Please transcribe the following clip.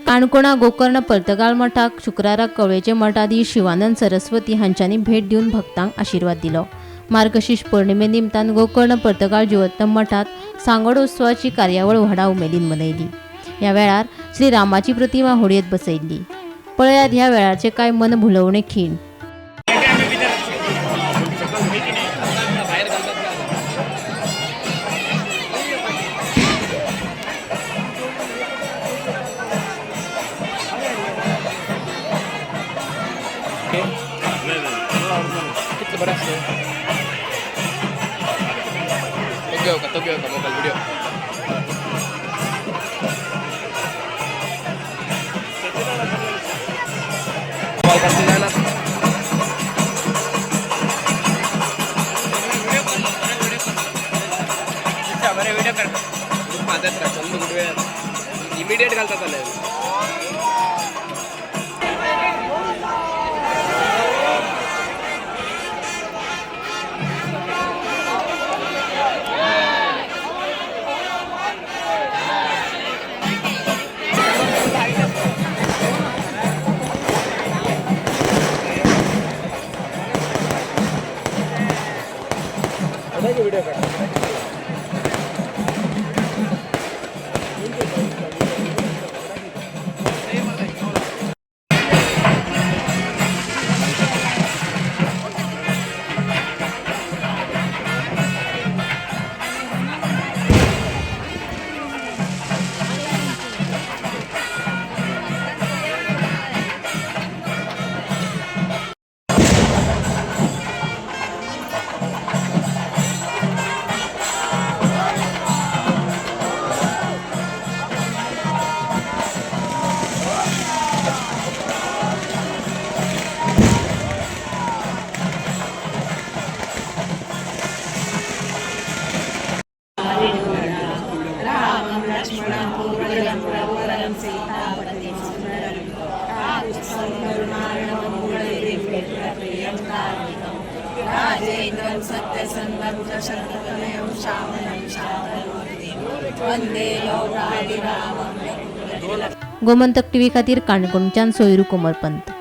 काणकोणा गोकर्ण पर्तगाळ मठाक शुक्राराक कवळेचे मठाधीश शिवानंद सरस्वती हांच्यांनी भेट दिवन भक्तांक आशिर्वाद दिलो. मार्गशीर्ष पौर्णिमे निमतान गोकर्ण पर्तगाळ जिवोत्तम मठात सांगोड उत्सवाची कार्यावळ व्हडा उमेदीन मनयली. ह्या वेळार श्री रामाची प्रतिमा होडयेत बसयल्ली. पळयात ह्या वेळाचे कांय मनभुलोवणे खीण. कितलं बरं असतं. तो घेऊ का, तो घेऊ का मोबाईल व्हिडिओ? कॉल करते जाणार. बरे व्हिडिओ कर माझ्यात राहा चंद गुडवे इमिडिएट घालतात आले. राजेंद्रं सत्यसन्धं दशरथतनयं श्यामलं शान्तमूर्तिं वन्दे लोकाभिरामं. गोमंतक टीव्ही खातीर काणकोणच्यान सोयरू कोमरपंत.